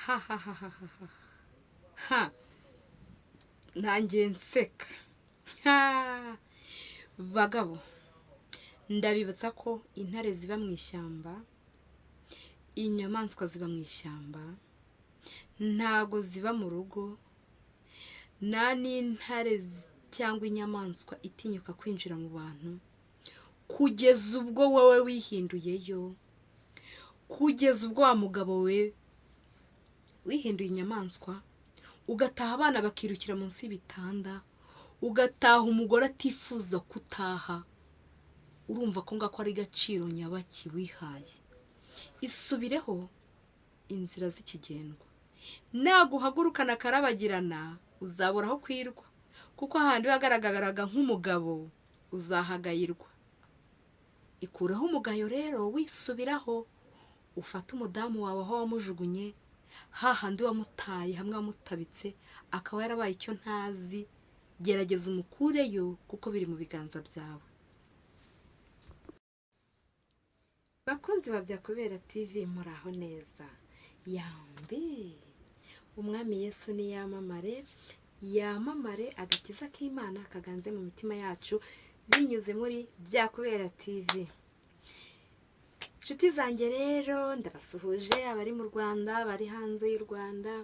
Ha ha ha ha ha ha ha, ntangiye nseka. Ha, bagabo, ndabibutsa ko intare ziba mu ishyamba, inyamaswa ziba mu ishyamba, ntago ziba mu rugo. Nta n'intare cyangwa inyamaswa itinyuka kwinjira mu bantu kugeza ubwo wowe wihinduyeyo, kugeza ubwo wa mugabo we wihinduye inyamaswa, ugataha abana bakirukira munsi y'ibitanda, ugataha umugore atifuza kutaha. Urumva ko ngako ari gaciro nyabaki wihaye? Isubireho, inzira z'ikigendwa. Naguhagurukana akarabagirana, uzabura aho kwirwa, kuko ahandi wagaragaraga nk'umugabo uzahagayirwa. Ikureho umugayo rero, wisubiraho, ufate umudamu wawe aho wamujugunye, hahandi wamutaye, hamwe wamutabitse, akaba yarabaye icyo ntazi. Gerageza umukureyo, kuko biri mu biganza byawe. Bakunzi ba Byakubera TV, muraho neza? Yambi! Umwami Yesu niyamamare, yamamare, agakiza k'Imana kaganze mu mitima yacu binyuze muri Byakubera TV. Inshuti zanjye rero, ndabasuhuje, abari mu Rwanda, abari hanze y'u Rwanda,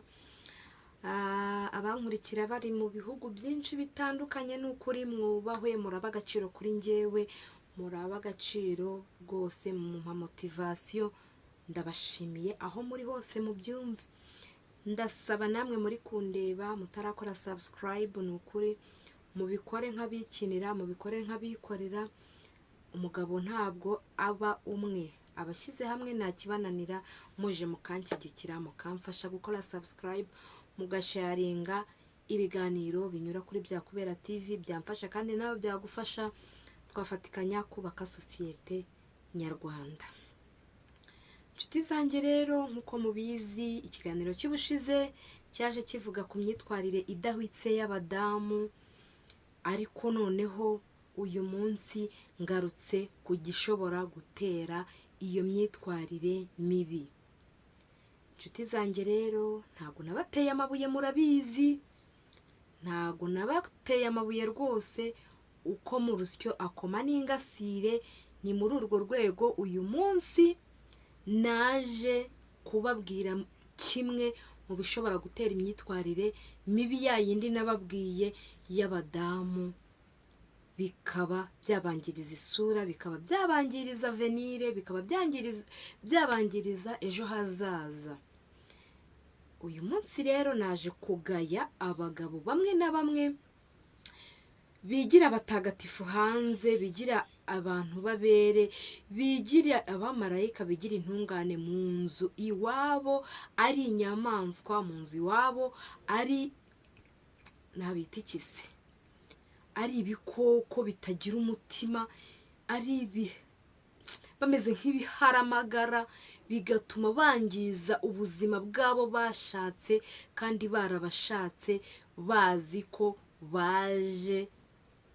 abankurikira bari mu bihugu byinshi bitandukanye. Ni ukuri mwubahwe, muraba agaciro kuri njyewe, muraba agaciro rwose, mumpa motivation. Ndabashimiye aho muri hose, mubyumve. Ndasaba namwe muri kundeba mutarakora subscribe, ni ukuri mubikore nk'abikinira, mubikore nk'abikorera. Umugabo ntabwo aba umwe, abashyize hamwe nta kibananira. Muje mukanshyigikira, mukamfasha gukora subscribe, mugasharinga ibiganiro binyura kuri Byakubera TV, byamfasha kandi nawe byagufasha, twafatikanya kubaka sosiyete nyarwanda. Inshuti zanjye rero, nk'uko mubizi, ikiganiro cy'ubushize cyaje kivuga ku myitwarire idahwitse y'abadamu, ariko noneho uyu munsi ngarutse ku gishobora gutera iyo myitwarire mibi. Inshuti zanjye rero, ntabwo nabateye amabuye, murabizi, ntabwo nabateye amabuye rwose. Uko mu rusyo akoma n'ingasire, ni muri urwo rwego uyu munsi naje kubabwira kimwe mu bishobora gutera imyitwarire mibi ya yindi nababwiye y'abadamu, bikaba byabangiriza isura, bikaba byabangiriza avenir, bikaba byabangiriza ejo hazaza. Uyu munsi rero naje kugaya abagabo bamwe na bamwe bigira abatagatifu hanze, bigira abantu b'abere, bigira abamarayika, bigira intungane, mu nzu iwabo ari inyamaswa, mu nzu iwabo ari nabita iki se, ari ibikoko bitagira umutima, ari ibi bameze nk'ibiharamagara, bigatuma bangiza ubuzima bw'abo bashatse, kandi barabashatse bazi ko baje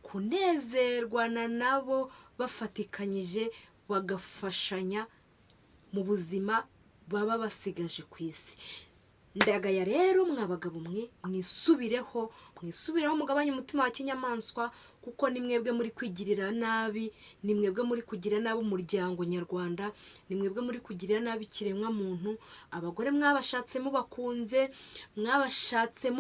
kunezerwana nabo, bafatikanyije, bagafashanya mu buzima baba basigaje ku isi. Ndagaya rero, mwa bagabo mwe, mwisubireho, mwisubireho, mugabanye umutima wa kinyamaswa, kuko ni mwebwe muri kwigirira nabi, ni mwebwe muri kugira nabi umuryango nyarwanda, ni mwebwe muri kugirira nabi ikiremwamuntu. Abagore mwabashatse mubakunze, mwabashatse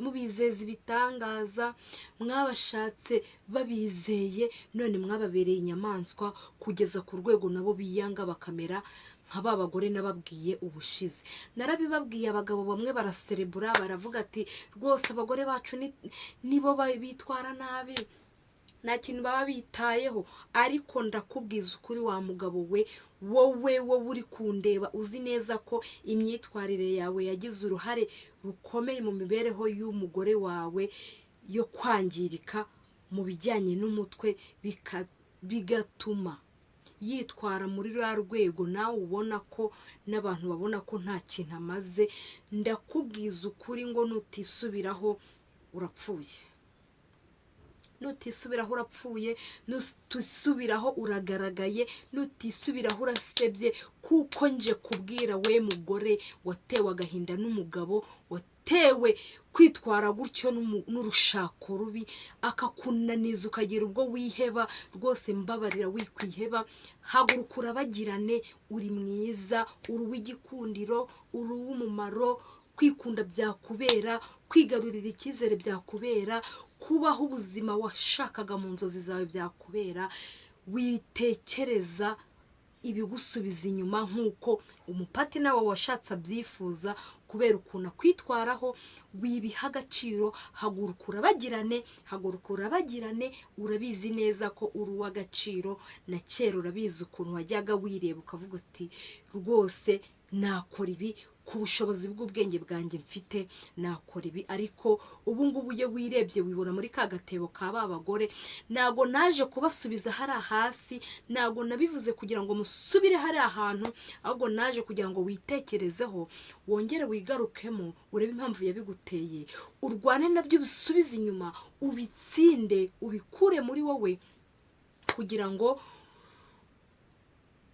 mubizeza ibitangaza, mwabashatse babizeye, none mwababereye inyamaswa kugeza ku rwego nabo biyanga, bakamera nka ba bagore nababwiye ubushize. Narabibabwiye, abagabo bamwe baraserebura, baravuga ati: "Rwose abagore bacu nibo bitwara nabi, nta kintu baba bitayeho." Ariko ndakubwiza ukuri, wa mugabo we, wowe uri kundeba, uzi neza ko imyitwarire yawe yagize uruhare rukomeye mu mibereho y'umugore wawe yo kwangirika mu bijyanye n'umutwe, bigatuma yitwara muri ruriya rwego nawe ubona ko n'abantu babona ko nta kintu amaze. Ndakubwiza ukuri ngo nutisubiraho urapfuye. Nutisubiraho urapfuye, nutisubiraho uragaragaye, nutisubiraho urasebye. Kuko nje kubwira we mugore watewe agahinda n'umugabo, watewe kwitwara gutyo n'urushako rubi, akakunaniza ukagira ubwo wiheba, rwose mbabarira wikwiheba. Haguruka urabagirane, uri mwiza, uri uw'igikundiro, uri uw'umumaro. Kwikunda byakubera, kwigarurira icyizere byakubera, kubaho ubuzima washakaga mu nzozi zawe byakubera. Witekereza ibigusubiza inyuma nk'uko umupartner wawe washatse abyifuza kubera ukuntu akwitwaraho. Wibiha agaciro, haguruka urabagirane, haguruka urabagirane. Urabizi neza ko uri uw'agaciro na kera, urabizi ukuntu wajyaga wireba ukavuga uti: "Rwose nakora ibi ku bushobozi bw'ubwenge bwanjye mfite, nakora ibi." Ariko ubu ngubu iyo wirebye wibona muri ka gatebo ka ba bagore. Ntabwo naje kubasubiza hariya hasi, ntabwo nabivuze kugira ngo musubire hariya hantu, ahubwo naje kugira ngo witekerezeho, wongere wigarukemo, urebe impamvu yabiguteye, urwane nabyo, ubisubize inyuma, ubitsinde, ubikure muri wowe, kugira ngo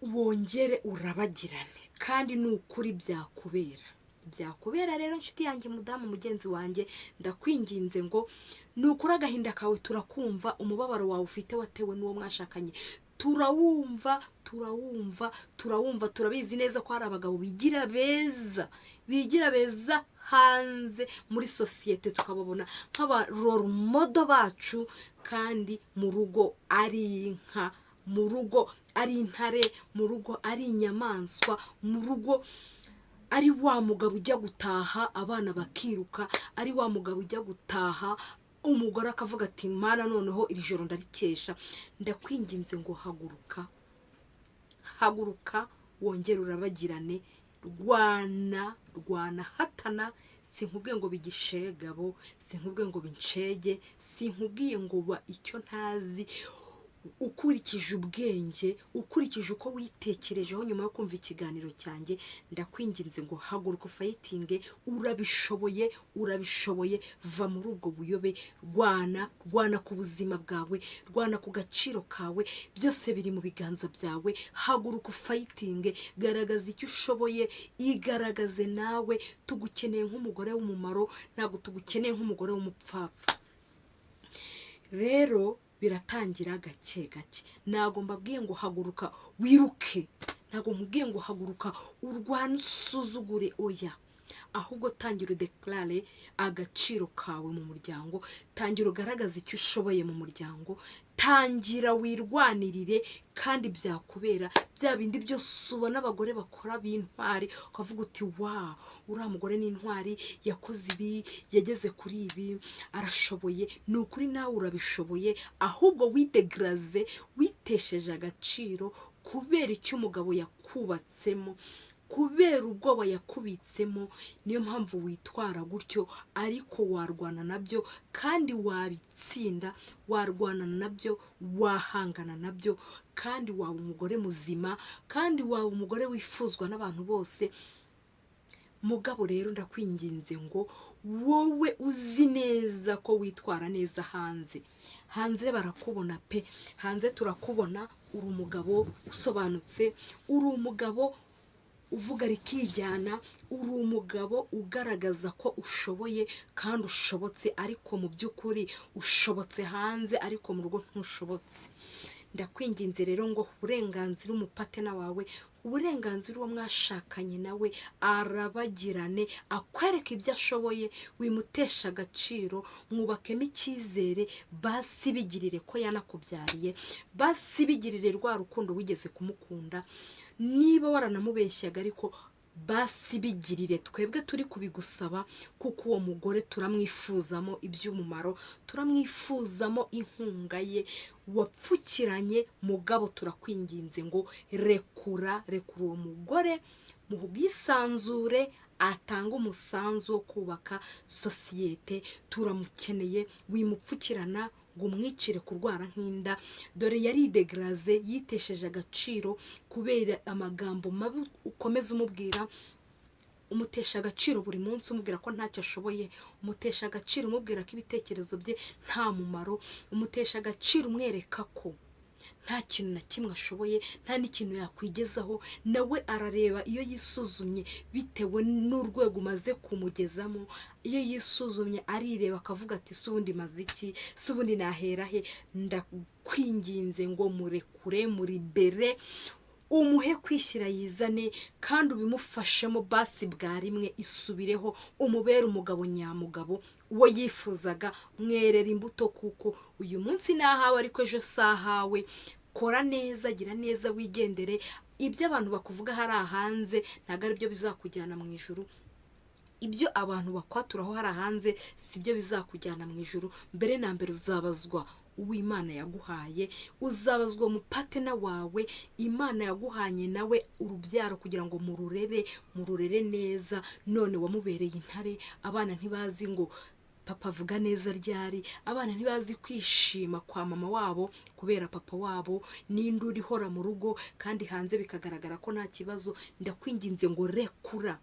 wongere urabagirane. Kandi ni ukuri byakubera, byakubera. Rero inshuti yanjye, mudamu mugenzi wanjye, ndakwinginze ngo ni ukuri agahinda kawe turakumva, umubabaro wawe ufite watewe n'uwo mwashakanye turawumva, turawumva, turawumva. Turabizi neza ko hari abagabo bigira beza, bigira beza hanze muri sosiyete, tukababona nk'aba role model bacu, kandi mu rugo ari inka, mu rugo ari intare, mu rugo ari inyamaswa, mu rugo ari wa mugabo ujya gutaha abana bakiruka, ari wa mugabo ujya gutaha umugore akavuga ati: "Mana, noneho iri joro ndarikesha." Ndakwinginze ngo haguruka, haguruka wongere urabagirane. Rwana, rwana, hatana. Sinkubwiye ngo bigishegabo, sinkubwiye ngo binshege, sinkubwiye ngo ba icyo ntazi. Ukurikije ubwenge, ukurikije uko witekerejeho nyuma yo kumva ikiganiro cyanjye, ndakwinginze ngo haguruka ufightinge. Urabishoboye, urabishoboye. Va muri ubwo buyobe, rwana, rwana ku buzima bwawe, rwana ku gaciro kawe, byose biri mu biganza byawe. Haguruka ufightinge, garagaza icyo ushoboye, igaragaze nawe. Tugukeneye nk'umugore w'umumaro, ntabwo tugukeneye nk'umugore w'umupfapfa. Rero biratangira gake gake. Ntabwo mbabwiye ngo haguruka wiruke, ntabwo nkubwiye ngo haguruka urwane usuzugure, oya. Ahubwo tangira udeclare agaciro kawe mu muryango, tangira ugaragaze icyo ushoboye mu muryango, tangira wirwanirire, kandi byakubera. Bya bindi byose ubona abagore bakora b'intwari, ukavuga uti: "Wa uriya mugore ni intwari, yakoze ibi, yageze kuri ibi, arashoboye." Ni ukuri nawe urabishoboye, ahubwo widegaraze, witesheje agaciro kubera icyo umugabo yakubatsemo, kubera ubwoba yakubitsemo, niyo mpamvu witwara gutyo. Ariko warwana nabyo kandi wabitsinda, warwana nabyo, wahangana nabyo, kandi waba umugore muzima, kandi waba umugore wifuzwa n'abantu bose. Mugabo rero ndakwinginze ngo wowe uzi neza ko witwara neza hanze, hanze barakubona pe, hanze turakubona, uri umugabo usobanutse, uri umugabo uvuga rikijyana, uri umugabo ugaragaza ko ushoboye kandi ushobotse. Ariko mu by'ukuri ushobotse hanze, ariko mu rugo ntushobotse. Ndakwinginze rero ngo uburenganzira umupartner wawe, uburenganzira uwo mwashakanye nawe arabagirane, akwereke ibyo ashoboye, wimutesha agaciro, mwubakemo icyizere. Basi bigirire ko yanakubyariye, basi bigirire rwa rukundo wigeze kumukunda. Niba waranamubeshyaga, ariko basi bigirire. Twebwe turi kubigusaba kuko uwo mugore turamwifuzamo iby'umumaro, turamwifuzamo inkunga ye wapfukiranye. Mugabo turakwinginze ngo rekura, rekura uwo mugore mu bwisanzure, atange umusanzu wo kubaka sosiyete, turamukeneye. Wimupfukirana ngo umwicire kurwara nk'inda. Dore yaridegaraze, yitesheje agaciro kubera amagambo mabi ukomeza umubwira. Umutesha agaciro buri munsi umubwira ko ntacyo ashoboye, umutesha agaciro umubwira ko ibitekerezo bye nta mumaro, umutesha agaciro umwereka ko nta kintu na kimwe ashoboye, nta n'ikintu yakwigezaho. Nawe arareba iyo yisuzumye bitewe n'urwego umaze kumugezamo, iyo yisuzumye arireba akavuga ati si ubundi maze iki, si ubundi nahera he? Ndakwinginze ngo murekure, muribere, umuhe kwishyira yizane, kandi ubimufashemo basi bwa rimwe, isubireho, umubere umugabo nyamugabo uwo yifuzaga, mwerera imbuto, kuko uyu munsi ni ahawe ariko ejo si ahawe. Kora neza, gira neza, wigendere. Ibyo abantu bakuvuga hari hanze ntabwo ari byo bizakujyana mu ijuru, ibyo abantu bakwaturaho hari hanze si byo bizakujyana mu ijuru. Mbere na mbere uzabazwa uw'Imana yaguhaye, uzabazwa umupatena wawe Imana yaguhanye nawe urubyaro kugira ngo mururere, mururere neza. None wamubereye intare, abana ntibazi ngo papa avuga neza ryari, abana ntibazi kwishima kwa mama wabo kubera papa wabo, n'induru ihora mu rugo kandi hanze bikagaragara ko nta kibazo. Ndakwinginze ngo rekura,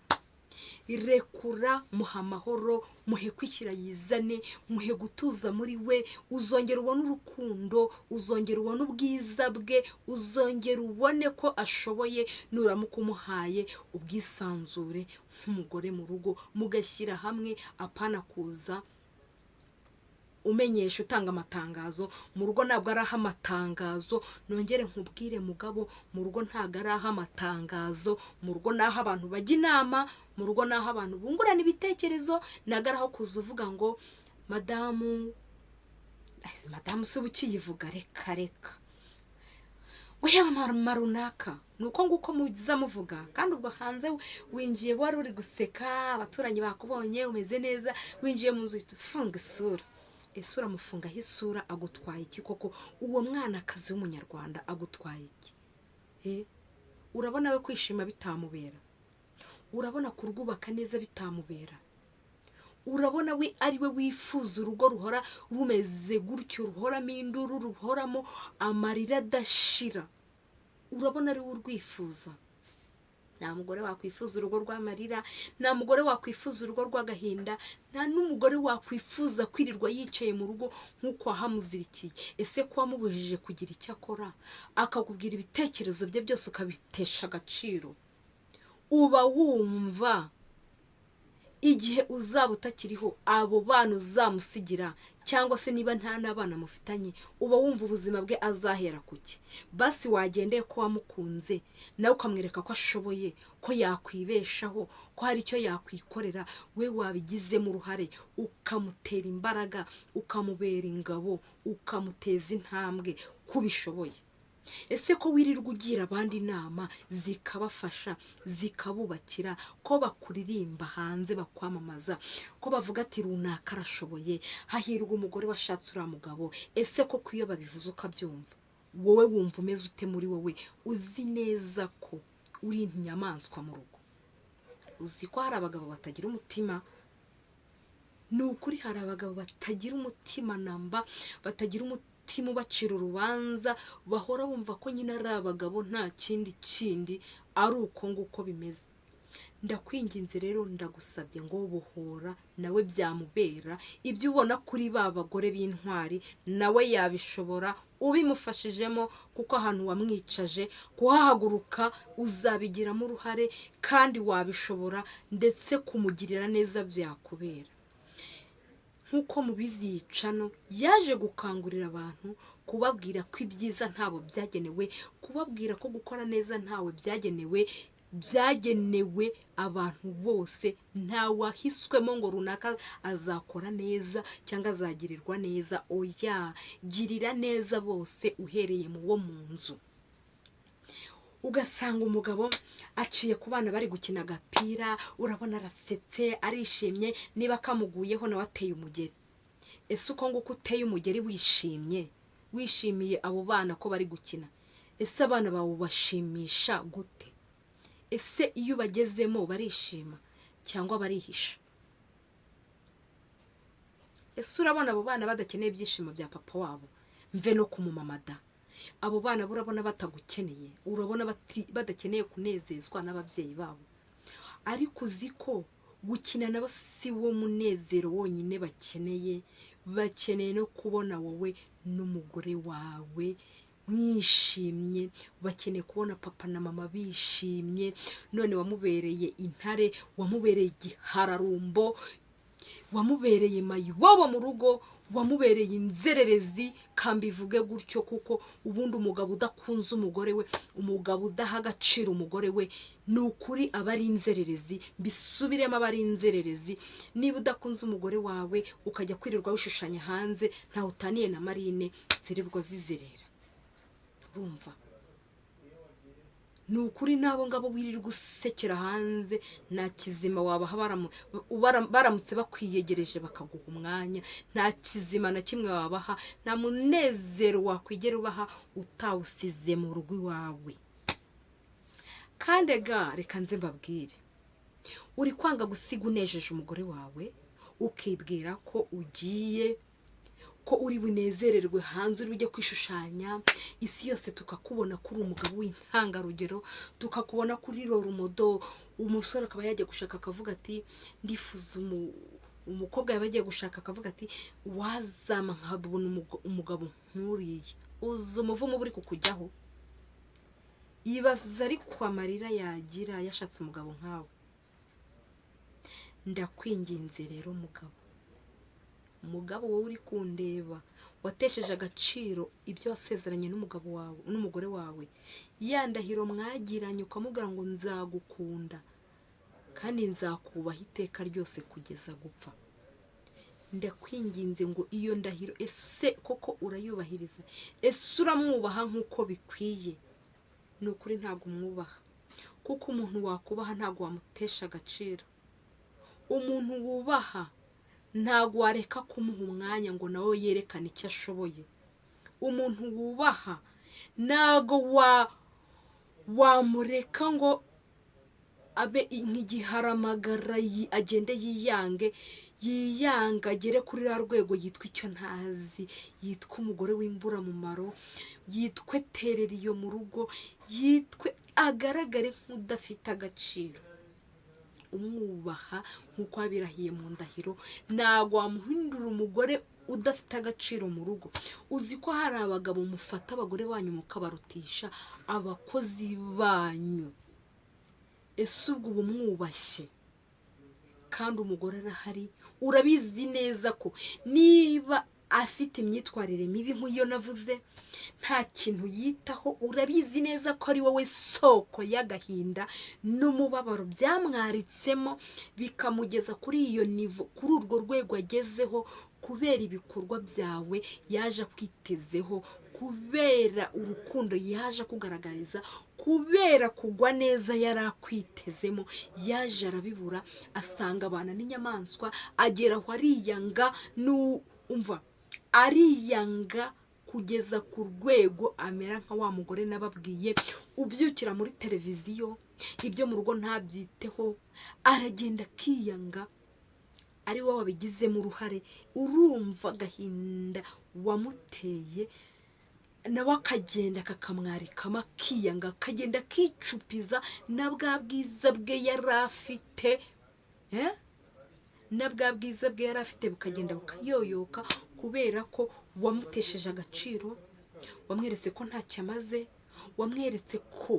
rekura, muha amahoro, muhe kwishyira yizane, muhe gutuza muri we. Uzongera ubone urukundo, uzongera ubone ubwiza bwe, uzongera ubone ko ashoboye nuramuka umuhaye ubwisanzure nk'umugore mu rugo, mugashyira hamwe, apana kuza umenyesha utanga amatangazo. Mu rugo ntabwo ari aho amatangazo. Nongere nkubwire mugabo, mu rugo ntabwo ari aho amatangazo, mu rugo ni aho abantu bajya inama, mu rugo ni aho abantu bungurana ibitekerezo, ntabwo ari aho kuza uvuga ngo madamu, madamu se uba ukiyivuga, reka reka, we mama runaka, ni uko nguko muza muvuga. Kandi ubwo hanze winjiye wari uri guseka, abaturanyi bakubonye umeze neza, winjiye mu nzu uhita ufunga isura. Ese uramufungaho isura agutwaye iki koko? Uwo mwanakazi w'umunyarwanda agutwaye iki? Urabona we kwishima bitamubera, urabona kurwubaka neza bitamubera, urabona we ari we wifuza urugo ruhora rumeze gutyo, ruhoramo induru, ruhoramo amarira adashira, urabona ari we urwifuza? Nta mugore wakwifuza urugo rw'amarira, nta mugore wakwifuza urugo rw'agahinda, nta n'umugore wakwifuza kwirirwa yicaye mu rugo nk'uko wahamuzirikiye. Ese ko wamubujije kugira icyo akora, akakubwira ibitekerezo bye byose ukabitesha agaciro, uba wumva igihe uzaba utakiriho abo bana uzamusigira, cyangwa se niba nta n'abana mufitanye, uba wumva ubuzima bwe azahera kuki? Basi wagendeye ko wamukunze, nawe ukamwereka ko ashoboye, ko yakwibeshaho, ko hari icyo yakwikorera, we wabigizemo uruhare, ukamutera imbaraga, ukamubera ingabo, ukamuteza intambwe ko ubishoboye. Ese ko wirirwa ugira abandi inama zikabafasha, zikabubakira, ko bakuririmba hanze bakwamamaza, ko bavuga ati runaka arashoboye, hahirwa umugore washatse uriya mugabo, ese koko iyo babivuze ukabyumva, wowe wumva umeze ute muri wowe, uzi neza ko uri inyamaswa mu rugo? Uzi ko hari abagabo batagira umutima? Ni ukuri hari abagabo batagira umutima namba, batagira umutima ubacira urubanza, bahora bumva ko nyine ari abagabo nta kindi kindi, ari uko nguko bimeze. Ndakwinginze rero, ndagusabye ngo bohora, nawe byamubera. Ibyo ubona kuri ba bagore b'intwari nawe yabishobora ubimufashijemo, kuko ahantu wamwicaje kuhahaguruka uzabigiramo uruhare kandi wabishobora, ndetse kumugirira neza byakubera. Nk'uko mubizi, iyi channel yaje gukangurira abantu, kubabwira ko ibyiza ntabo byagenewe, kubabwira ko gukora neza ntawe byagenewe, byagenewe abantu bose, ntawahiswemo ngo runaka azakora neza cyangwa azagirirwa neza. Oya, girira neza bose uhereye mu wo mu nzu. Ugasanga umugabo aciye ku bana bari gukina agapira, urabona arasetse, arishimye, niba kamuguyeho nawe ateye umugeri. Ese uko nguko uteye umugeri wishimye, wishimiye abo bana ko bari gukina, ese abana bawe ubashimisha gute? Ese iyo ubagezemo barishima cyangwa barihisha? Ese urabona abo bana badakeneye ibyishimo bya papa wabo? Mve no kumumamada, abo bana urabona batagukeneye? Urabona badakeneye kunezezwa n'ababyeyi babo? Ariko uzi ko gukina nabo si wo munezero wonyine bakeneye, bakeneye no kubona wowe n'umugore wawe mwishimye, bakeneye kubona papa na mama bishimye. None wamubereye intare, wamubereye igihararumbo, wamubereye mayibobo mu rugo, wamubereye inzererezi, kambivuge gutyo, kuko ubundi umugabo udakunze umugore we, umugabo udaha agaciro umugore we, ni ukuri aba ari inzererezi. Mbisubiremo, aba ari inzererezi. Niba udakunze umugore wawe ukajya kwirirwa wishushanya hanze, ntawe utaniye na marine zirirwa zizerera. Urumva, ni ukuri n'abo ngabo wirirwa usekera hanze nta kizima wabaha. Baramutse bakwiyegereje bakaguha umwanya, nta kizima na kimwe wabaha, nta munezero wakwigera ubaha utawusize mu rugo iwawe. Kandi ga reka nze mbabwire, uri kwanga gusiga unejeje umugore wawe, ukibwira ko ugiye ko uri bunezererwe hanze, uri bujye kwishushanya isi yose, tukakubona ko uri umugabo w'intangarugero, tukakubona ko uri role model. Umusore akaba yajya gushaka akavuga ati ndifuza umukobwa, yaba agiye gushaka akavuga ati wazama nkabona umugabo nk'uriya. Uzi umuvumo uba uri kukujyaho? Ibaza ariko amarira yagira yashatse umugabo nkawe. Ndakwinginze rero mugabo, umugabo wowe uri kundeba, watesheje agaciro ibyo wasezeranye n'umugabo wawe n'umugore wawe, ya ndahiro mwagiranye ukamubwira ngo nzagukunda kandi nzakubaha iteka ryose kugeza gupfa. Ndakwinginze ngo iyo ndahiro ese koko urayubahiriza? Ese uramwubaha nk'uko bikwiye? Ni ukuri ntabwo umwubaha, kuko umuntu wakubaha ntabwo wamutesha agaciro. Umuntu wubaha ntabwo wareka kumuha umwanya ngo nawe yerekane icyo ashoboye. Umuntu wubaha ntabwo wamureka ngo abe nk'igiharamagara, agende yiyange, yiyange agere kuri ruriya rwego yitwa icyo ntazi, yitwa umugore w'imburamumaro, yitwe terera iyo mu rugo, yitwe agaragare nk'udafite agaciro. Umwubaha nk'uko wabirahiye mu ndahiro, ntabwo wamuhindura umugore udafite agaciro mu rugo. Uzi ko hari abagabo mufata abagore banyu mukabarutisha abakozi banyu? Ese ubwo uba umwubashye? Kandi umugore arahari, urabizi neza ko niba afite imyitwarire mibi nk'iyo navuze, nta kintu yitaho, urabizi neza ko ari wowe soko y'agahinda n'umubabaro byamwaritsemo bikamugeza kuri iyo niveau, kuri urwo rwego agezeho, kubera ibikorwa byawe yaje akwitezeho, kubera urukundo yaje akugaragariza, kubera kugwa neza yari akwitezemo, yaje arabibura, asanga abana n'inyamaswa, agera aho ariyanga, umva ariyanga kugeza ku rwego amera nka wa mugore nababwiye ubyukira muri televiziyo, ibyo mu rugo ntabyiteho, aragenda akiyanga, ari wowe wabigizemo uruhare. Urumva agahinda wamuteye, nawe akagenda kakamwarikamo, akiyanga, akagenda akicupiza na bwa bwiza bwe yari afite, na bwa bwiza bwe yari afite bukagenda bukayoyoka, kubera ko wamutesheje agaciro, wamweretse ko ntacyo amaze, wamweretse ko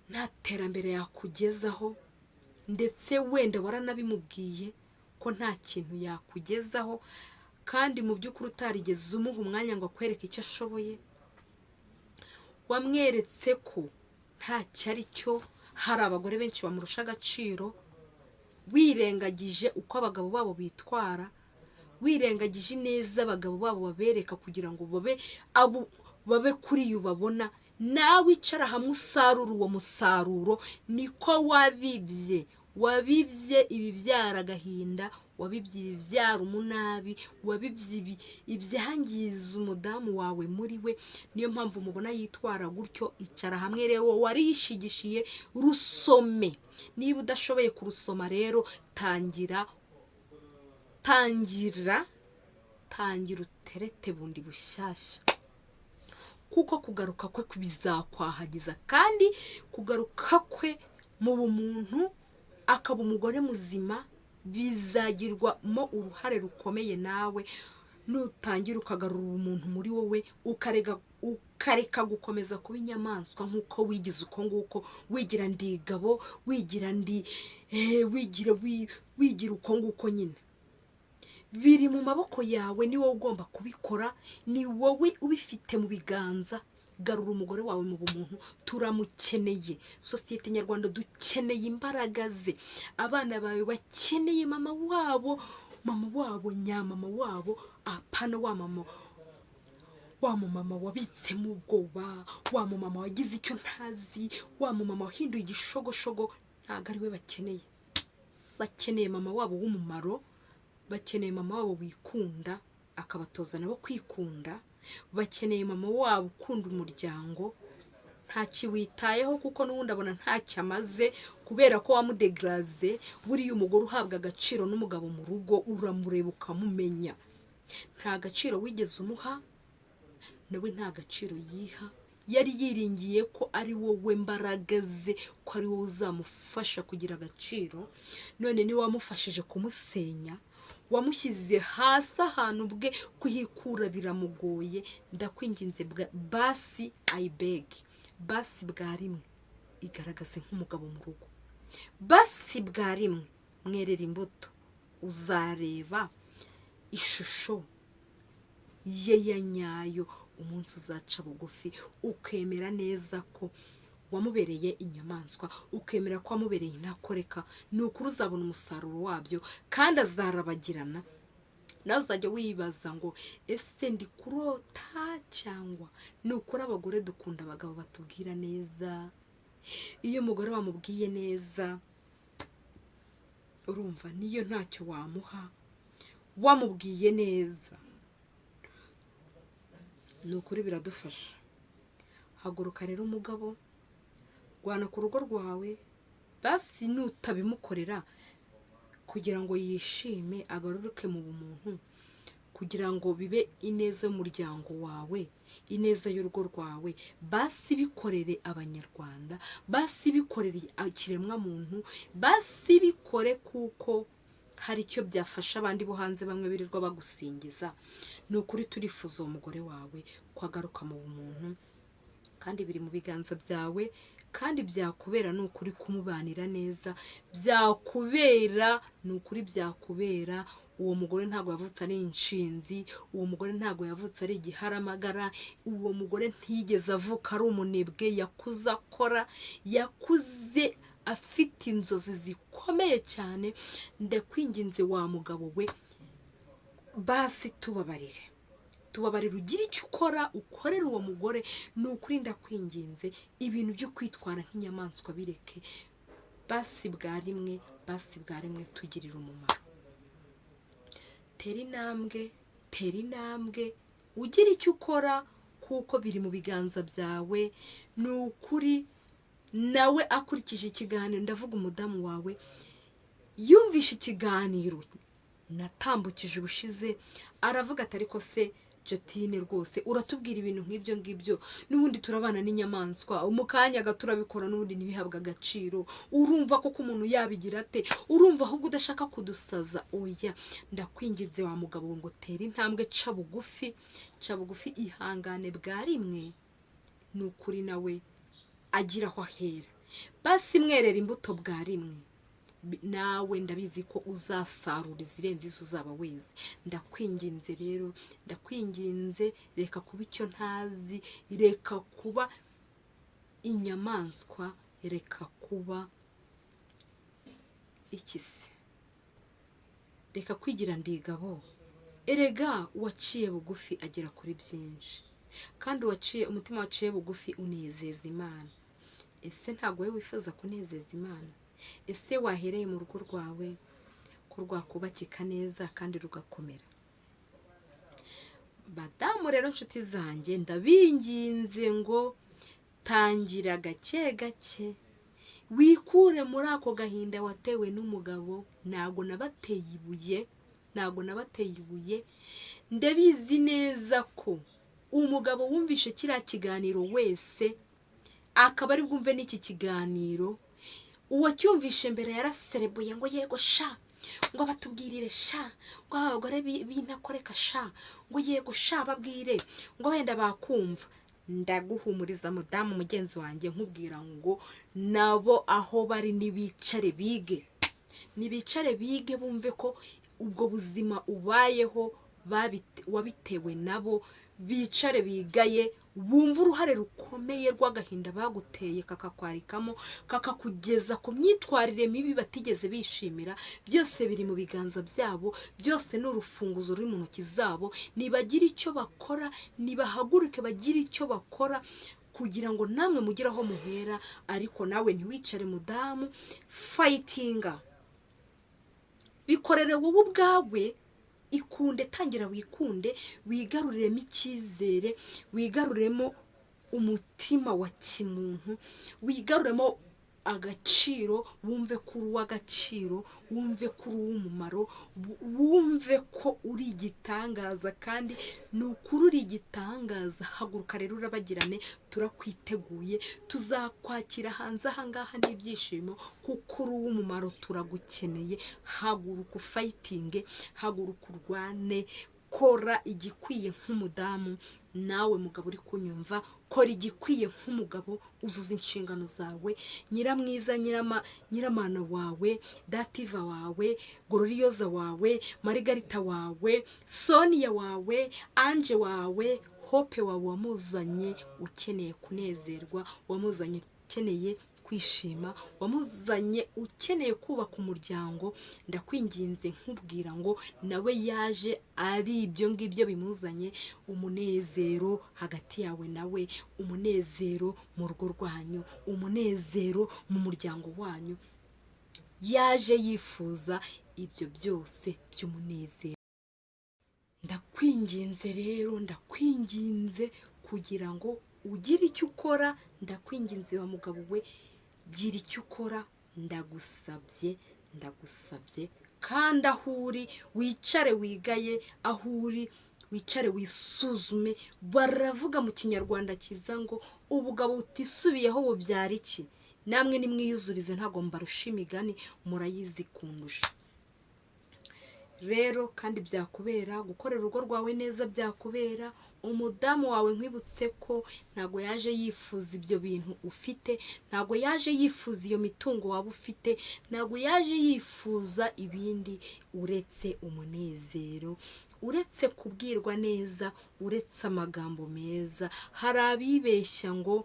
nta terambere yakugezaho, ndetse wenda waranabimubwiye ko nta kintu yakugezaho, kandi mu by'ukuri utarigeze umuha umwanya ngo akwereke icyo ashoboye. Wamweretse ko ntacyo ari cyo, hari abagore benshi bamurusha agaciro, wirengagije uko abagabo babo bitwara, wirengagije ineza abagabo babo babereka kugira ngo babe abo babe kuri iyo ubabona. Nawe icara hamwe usarura uwo musaruro. Niko wabibye, wabibye ibibyara agahinda, wabibye ibibyara umunabi, wabibye ibyangiza umudamu wawe muri we. Niyo mpamvu mubona yitwara gutyo. Icara hamwe rero warishigishiye, rusome. Niba udashoboye kurusoma rero, tangira, tangira, tangira uterete bundi bushyashya. Kuko kugaruka kwe bizakwahagiza, kandi kugaruka kwe mu bumuntu akaba umugore muzima bizagirwamo uruhare rukomeye nawe nutangira ukagarura ubumuntu muri wowe, ukareka gukomeza kuba inyamaswa nk'uko wigize uko nguko, wigira ndigabo, wigira ndi wigira wigira uko nguko nyine. Biri mu maboko yawe, ni wowe ugomba kubikora, ni wowe ubifite mu biganza. Garura umugore wawe mu bumuntu, turamukeneye. Sosiyete nyarwanda dukeneye imbaraga ze. Abana bawe bakeneye mama wabo, mama wabo nyamama wabo, apana wa mama, wa mumama wabitsemo ubwoba, wa mumama wagize icyo ntazi, wa mumama wahinduye igishogoshogo. Ntabwo ari we bakeneye. Bakeneye mama wabo w'umumaro, bakeneye mama wabo wikunda akabatoza nabo kwikunda, bakeneye mama wabo ukunda umuryango, ntakiwitayeho kuko n'ubundi abona ntacyo amaze kubera ko wamudegaraze. Buriya umugore uhabwa agaciro n'umugabo mu rugo uramureba ukamumenya. Nta gaciro wigeze umuha, nawe nta gaciro yiha. Yari yiringiye ko ari wowe mbaraga ze, ko ari wowe uzamufasha kugira agaciro, none niwe wamufashije kumusenya, wamushyize hasi ahantu bwe kuhikura biramugoye. Ndakwinginze basi, I beg, basi bwa rimwe igaragaze nk'umugabo mu rugo, basi bwa rimwe mwerera imbuto, uzareba ishusho ye ya nyayo umunsi uzaca bugufi, ukemera neza ko wamubereye inyamaswa, ukemera ko wamubereye intakoreka. Ni ukuri uzabona umusaruro wabyo kandi azarabagirana. Nawe uzajya wibaza ngo ese ndi kurota cyangwa? Ni ukuri abagore dukunda abagabo batubwira neza. Iyo umugore wamubwiye neza, urumva niyo ntacyo wamuha wamubwiye neza, ni ukuri biradufasha. Haguruka rero umugabo, rwana ku rugo rwawe. Basi nutabimukorera kugira ngo yishime agaruke mu bumuntu, kugira ngo bibe ineza y'umuryango wawe, ineza y'urugo rwawe, basi bikorere Abanyarwanda, basi bikorere ikiremwamuntu, basi bikore kuko hari icyo byafasha abandi bo hanze bamwe birirwa bagusingiza. Ni ukuri turifuza uwo mugore wawe ko agaruka mu bumuntu, kandi biri mu biganza byawe, kandi byakubera ni ukuri kumubanira neza, byakubera ni ukuri byakubera. Uwo mugore ntabwo yavutse ari inshinzi, uwo mugore ntabwo yavutse ari igiharamagara, uwo mugore ntiyigeze avuka ari umunebwe, yakuze akora, yakuze afite inzozi zikomeye cyane. Ndakwinginze wa mugabo we, basi tubabarire, tubabarire, ugire icyo ukora, ukorere uwo mugore. Ni ukuri ndakwinginze, ibintu byo kwitwara nk'inyamaswa bireke, basi bwa rimwe, basi bwa rimwe tugirire umumaro. Tera intambwe, tera intambwe, ugire icyo ukora kuko biri mu biganza byawe. Ni ukuri nawe akurikije ikiganiro, ndavuga umudamu wawe, yumvishe ikiganiro natambukije ubushize, aravuga ati ariko se Jotine rwose uratubwira ibintu nk'ibyo ngibyo, n'ubundi turabana n'inyamaswa, mu kanya gato turabikora n'ubundi ntibihabwe agaciro. Urumva koko umuntu yabigira ate? Urumva ahubwo udashaka kudusaza? Oya, ndakwinginze wa mugabo ngo tera intambwe, ca bugufi, ca bugufi, ihangane bwa rimwe. Ni ukuri nawe agira aho ahera, basi mwerera imbuto bwa rimwe, nawe ndabizi ko uzasarura izirenze izo uzaba weze. Ndakwinginze rero, ndakwinginze, reka kuba icyo ntazi, reka kuba inyamaswa, reka kuba iki se, reka kwigira ndigabo. Erega uwaciye bugufi agera kuri byinshi, kandi uwaciye umutima waciye bugufi unezeza Imana. Ese ntabwo wowe wifuza kunezeza Imana? Ese wahereye mu rugo rwawe ko rwakubakika neza kandi rugakomera? Badamu rero nshuti zanjye, ndabinginze ngo tangira gake gake, wikure muri ako gahinda watewe n'umugabo. Ntabwo nabateye ibuye, ntabwo nabateye ibuye, ndabizi neza ko Umugabo wumvishe kiriya kiganiro wese akaba ari bwumve n'iki kiganiro, uwacyumvishe mbere yaraserebuye ngo yego sha, ngo batubwirire sha, ngo abagore b'intakoreka sha, ngo yego sha babwire, ngo wenda bakumva. Ndaguhumuriza mudamu mugenzi wanjye, nkubwira ngo nabo aho bari nibicare bige, nibicare bige, bumve ko ubwo buzima ubayeho wabitewe nabo. Bicare bigaye, bumve uruhare rukomeye rw'agahinda baguteye, kakakwarikamo, kakakugeza ku myitwarire mibi batigeze bishimira. Byose biri mu biganza byabo, byose ni urufunguzo ruri mu ntoki zabo. Nibagira icyo bakora, nibahaguruke bagire icyo bakora kugira ngo namwe mugire aho muhera. Ariko nawe ntiwicare mudamu, fightinga, bikorere wowe ubwawe, ikunde, tangira wikunde, wigaruriremo icyizere, wigaruremo umutima wa kimuntu, wigaruremo agaciro, wumve ko uri uw'agaciro, wumve ko uri uw'umumaro, wumve ko uri igitangaza, kandi ni ukuri uri igitangaza. Haguruka rero urabagirane, turakwiteguye, tuzakwakira hanze aha ngaha n'ibyishimo, kuko uri uw'umumaro, turagukeneye. Haguruka ufightinge, haguruka urwane, kora igikwiye nk'umudamu. Nawe mugabo uri kunyumva, kora igikwiye nk'umugabo, uzuza inshingano zawe. Nyiramwiza, nyiramana wawe, Dativa wawe, Gororiyoza wawe, Marigarita wawe, Sonia wawe, Anje wawe, Hope wawe, wamuzanye ukeneye kunezerwa, wamuzanye ukeneye kwishima, wamuzanye ukeneye kubaka umuryango. Ndakwinginze nkubwira ngo nawe yaje ari ibyo ngibyo bimuzanye, umunezero hagati yawe nawe, umunezero mu rugo rwanyu, umunezero mu muryango wanyu. Yaje yifuza ibyo byose by'umunezero. Ndakwinginze rero, ndakwinginze kugira ngo ugire icyo ukora. Ndakwinginze wa mugabo we, gira icyo ukora, ndagusabye, ndagusabye. Kandi aho uri wicare wigaye, aho uri wicare wisuzume. Baravuga mu Kinyarwanda cyiza ngo ubugabo butisubiyeho bubyara iki? Namwe nimwiyuzurize, ntabwo mbarusha imigani, murayizi kundusha. Rero kandi byakubera gukorera urugo rwawe neza, byakubera umudamu wawe. Nkwibutse ko ntabwo yaje yifuza ibyo bintu ufite, ntabwo yaje yifuza iyo mitungo waba ufite, ntabwo yaje yifuza ibindi uretse umunezero, uretse kubwirwa neza, uretse amagambo meza. Hari abibeshya ngo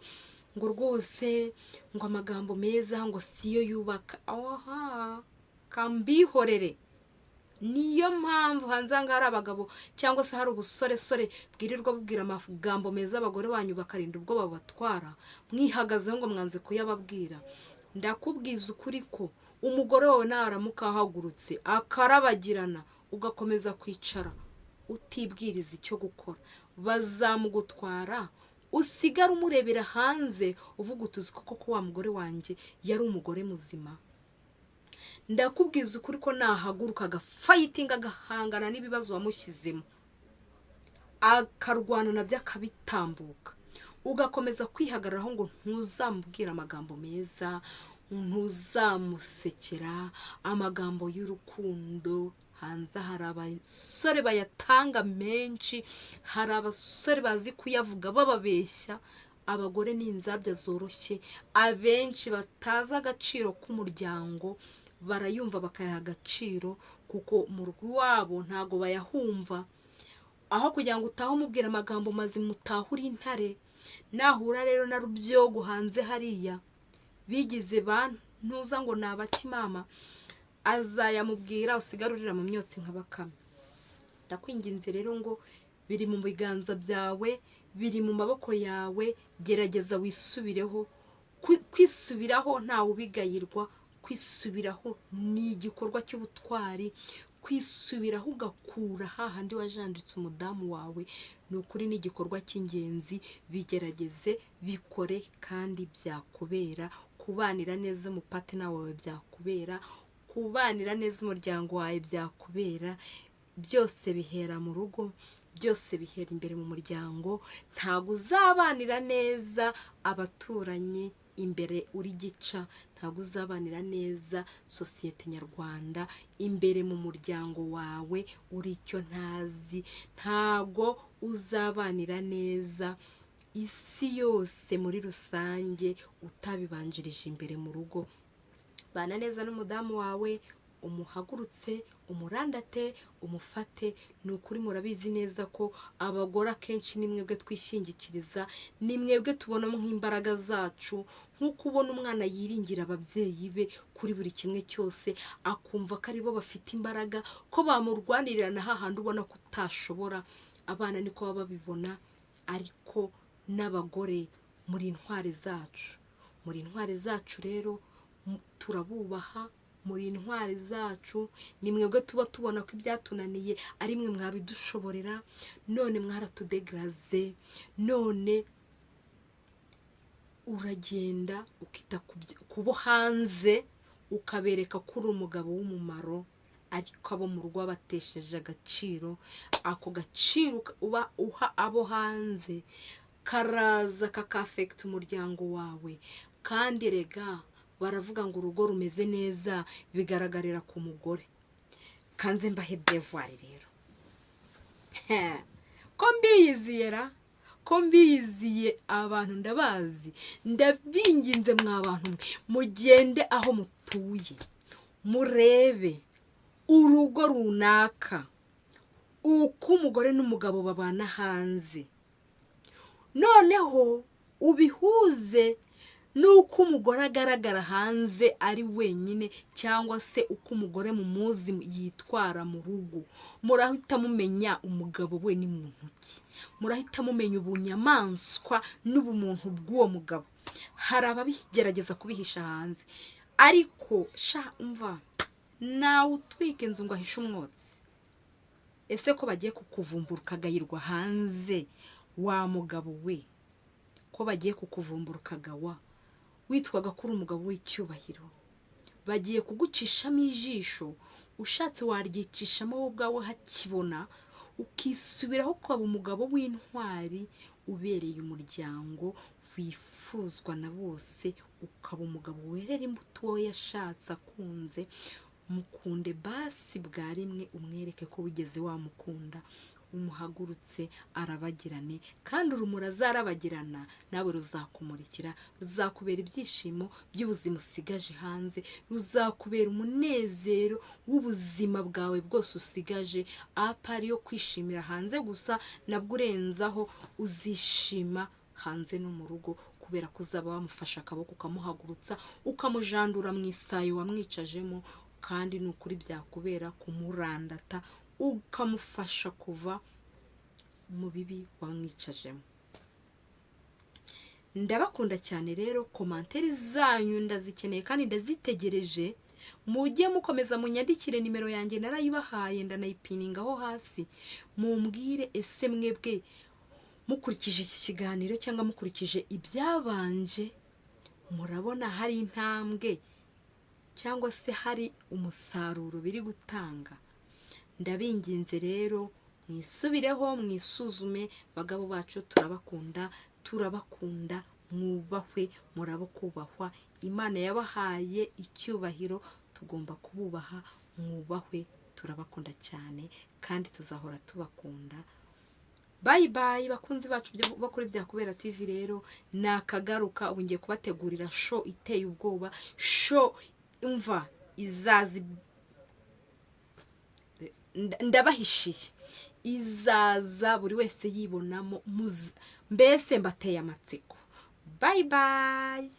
rwose ngo amagambo meza ngo siyo yubaka. Aha kambihorere, niyo mpamvu hanze aha ngaha hari abagabo cyangwa se hari ubusoresore bwirirwa bubwira amagambo meza abagore banyu, bakarinda ubwo babatwara, mwihagazeho ngo mwanze kuyababwira. Ndakubwiza ukuri ko umugore wawe naramuka ahagurutse akarabagirana, ugakomeza kwicara utibwiriza icyo gukora, bazamugutwara, usigare umurebera hanze uvuga utuzi koko ko wa mugore wanjye yari umugore muzima. Ndakubwiza ukuri ko nahaguruka agafightinga, agahangana n'ibibazo wamushyizemo, akarwana nabyo akabitambuka, ugakomeza kwihagararaho ngo ntuzamubwire amagambo meza, ntuzamusekera amagambo y'urukundo, hanze hari abasore bayatanga menshi, hari abasore bazi kuyavuga bababeshya. Abagore ni inzabya zoroshye, abenshi batazi agaciro k'umuryango barayumva bakayaha agaciro, kuko mu rugo iwabo ntabwo bayahumva. Aho kugira ngo utahe umubwira amagambo mazima, utahe uri intare. Nahura rero na rubyogo hanze hariya bigize ba ntuza ngo ni abakimama, azayamubwira, usigare urira mu myotsi nka Bakame. Ndakwinginze rero ngo biri mu biganza byawe, biri mu maboko yawe, gerageza wisubireho. Kwisubiraho ntawe ubigayirwa, kwisubiraho ni igikorwa cy'ubutwari. Kwisubiraho ugakura hahandi wajanditse umudamu wawe, ni ukuri ni igikorwa cy'ingenzi. Bigerageze, bikore, kandi byakubera kubanira neza umupartner wawe, byakubera kubanira neza umuryango wawe, byakubera. Byose bihera mu rugo, Byose bihera imbere mu muryango. Ntabwo uzabanira neza abaturanyi imbere uri gica, ntabwo uzabanira neza sosiyete nyarwanda imbere mu muryango wawe uri icyo ntazi, ntabwo uzabanira neza isi yose muri rusange utabibanjirije imbere mu rugo. Bana neza n'umudamu wawe, umuhagurutse, umurandate, umufate. Ni ukuri murabizi neza ko abagore akenshi ni mwebwe twishingikiriza, ni mwebwe tubonamo nk'imbaraga zacu. Nk'uko ubona umwana yiringira ababyeyi be kuri buri kimwe cyose, akumva ko aribo bafite imbaraga, ko bamurwanirira na hahandi ubona ko utashobora. Abana niko baba babibona, ariko n'abagore muri intwari zacu, muri intwari zacu rero turabubaha. Muri intwari zacu, ni mwebwe tuba tubona ko ibyatunaniye ari mwe mwabidushoborera. None mwaratudegaraze, none uragenda ukita ku bo hanze, ukabereka ko uri umugabo w'umumaro, ariko abo mu rugo wabatesheje agaciro. Ako gaciro uba uha abo hanze karaza kakafekita umuryango wawe. Kandi rega baravuga ngo urugo rumeze neza bigaragarira ku mugore. Kanze mbahe devoir rero, ko mbiyiziye ra, ko mbiyiziye, abantu ndabazi. Ndabinginze mwa bantu mwe, mugende aho mutuye murebe urugo runaka, uko umugore n'umugabo babana hanze, noneho ubihuze n'uko umugore agaragara hanze ari wenyine, cyangwa se uko umugore mumuzi yitwara mu rugo. Murahita mumenya umugabo we ni muntu ki, murahita mumenya ubunyamaswa n'ubumuntu bw'uwo mugabo. Hari ababigerageza kubihisha hanze, ariko sha umva, nawe utwika inzu ngo ahishe umwotsi. Ese ko bagiye kukuvumbura ukagayirwa hanze, wa mugabo we, ko bagiye kukuvumbura ukagawa, witwaga ko uri umugabo w'icyubahiro, bagiye kugucishamo ijisho. Ushatse waryicishamo wowe ubwawe hakibona, ukisubiraho, ukaba umugabo w'intwari ubereye umuryango, wifuzwa na bose, ukaba umugabo werera imbuto uwo yashatse akunze. Mukunde basi bwa rimwe, umwereke ko wigeze wamukunda, umuhagurutse arabagirane, kandi urumuri azarabagirana nawe ruzakumurikira, ruzakubera ibyishimo by'ubuzima usigaje hanze, ruzakubera umunezero w'ubuzima bwawe bwose usigaje. Apari yo kwishimira hanze gusa, nabwo urenzaho uzishima hanze no mu rugo, kubera ko uzaba wamufashe akaboko, ukamuhagurutsa, ukamujandura mu isayo wamwicajemo. Kandi ni ukuri byakubera kumurandata, ukamufasha kuva mu bibi wamwicajemo. Ndabakunda cyane rero, commentaire zanyu ndazikeneye kandi ndazitegereje. Mujye mukomeza munyandikire, nimero yanjye narayibahaye, ndanayipiningaho hasi. Mumbwire, ese mwebwe mukurikije iki kiganiro cyangwa mukurikije ibyabanje, murabona hari intambwe cyangwa se hari umusaruro biri gutanga? Ndabinginze rero, mwisubireho, mwisuzume. Bagabo bacu, turabakunda, turabakunda, mwubahwe, murabo kubahwa. Imana yabahaye icyubahiro, tugomba kububaha. Mwubahwe, turabakunda cyane kandi tuzahora tubakunda. Bye bye, bakunzi bacu bo kuri Byakubera TV. Rero nakagaruka, ubu ngiye kubategurira show iteye ubwoba, show imva izaza, ndabahishiye, izaza buri wese yibonamo. Mbese mbateye amatsiko. Bye bye.